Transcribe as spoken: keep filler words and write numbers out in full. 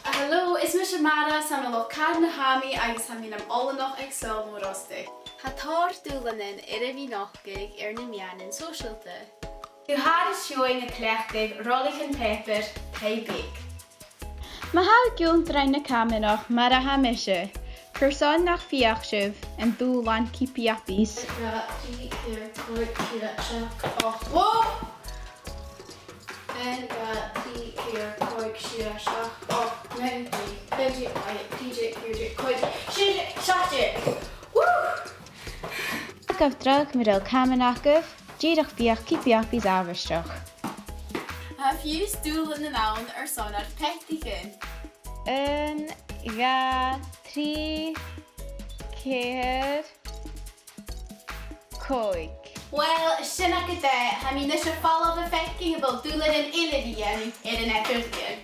Hello, is mise Mara, 's ann à Loch Carna a tha mi agus tha mi nam oileanach aig Sabhal Mòr Ostaig. Tha tòrr dùbhlain air a bhith a' nochdadh air na meadhanan sòisealta. Gu h-àraidh sibh a' cleachdadh roilichean pàipeir taigh-beag. Ma tha sibh ag ionndrainn na camanachd mar a tha mise, carson nach fheuch sibh an dùbhlan Keepy Uppies? Dhà, trì, ceithir, còig, sia, seachd, ochd. Whoa! Aon, dhà, trì, ceithir, còig, sia, seachd, ochd, naoi, dèidh, aon deug, dà dheug, trì deug, ceithir deug, còig deug, sia deug, seachd deug. Woo! Gabh dragh mura h-eil caman agaibh, dìreach feuch Keepy Uppies àbhaisteach. Tha fiù 's dùbhlain ann airson ar peataichean. Aon, dhà, trì, ceithir, còig. Uill, sin agad e, tha mi a-nis a' falbh a' faicinn a bheil dùbhlain eile ri dhèanamh air an eadar-lìon.